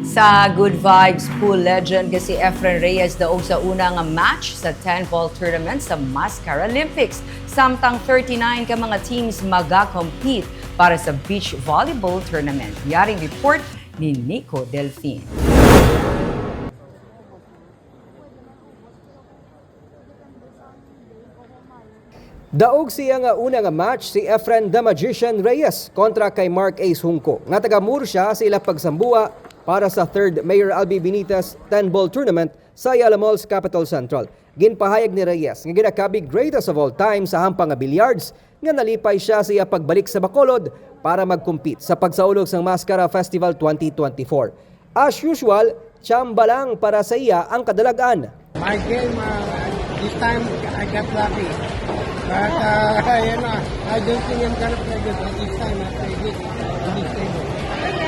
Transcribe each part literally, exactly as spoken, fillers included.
Sa Good Vibes, pool legend nga si Efren Reyes daog sa una nga match sa ten-ball tournament sa Mascara Olympics. Samtang thirty-nine ka mga teams maga-compete para sa beach volleyball tournament. Yari report ni Nico Delfin. Daog siya nga una nga match si Efren The Magician Reyes kontra kay Mark Ace Junco, nga taga Murcia sa ila pagsambua para sa third Mayor Albee Benitez ten-ball tournament sa Ayala Mall sa Capital Central. Ginpahayag ni Reyes nga ginakabig greatest of all time sa hampang nga billiards nga nalipay siya sa iya pagbalik sa Bacolod para mag-compete sa pagsaulog sang Mascara Festival twenty twenty-four. As usual, tsamba lang para sa iya ang kadalag-an. My game, uh, this time I got lucky. But, uh, you know, I don't think I'm gonna play good, but this time I play good. This time.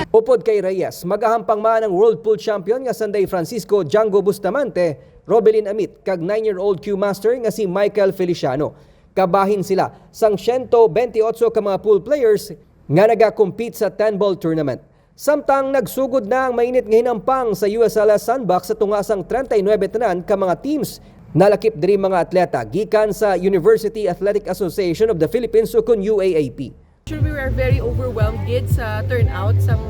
Upod kay Reyes, magahampang man ang World Pool Champion nga Sanday Francisco Django Bustamante, Robelin Amit, kag nine-year-old Q Master nga si Michael Feliciano. Kabahin sila sang siyento bentiocho ka mga pool players nga nagakompete sa ten-ball tournament. Samtang nagsugod na ang mainit nga hinampang sa U S L S Sandbox sa tunga sang treinta y nuebe tanan ka mga teams, nalakip diri mga atleta gikan sa University Athletic Association of the Philippines, ukon U A A P. Actually, we are very overwhelmed gid sa turnout sang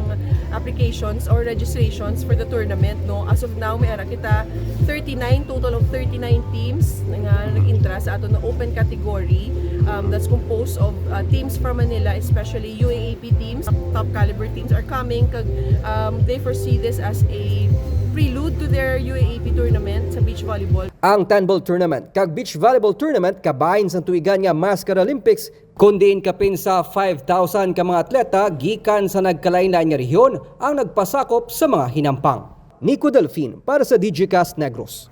applications or registrations for the tournament, no? As of now, may ara kita thirty-nine, total of thirty-nine teams nga nag-intra sa aton na open category, um, that's composed of, uh, teams from Manila, especially U A A P teams. Top caliber teams are coming, kag, um, they foresee this as a prelude to their U A A P tournament sa beach volleyball. Ang ten-ball tournament kag beach volleyball tournament kabahin sang tuigan nga Mascara Olympics, kun diin kapin sa five thousand ka mga atleta gikan sa nagkalain-lain nga rehiyon ang nagpasakop sa mga hinampang. Nico Delfin para sa Digicast Negros.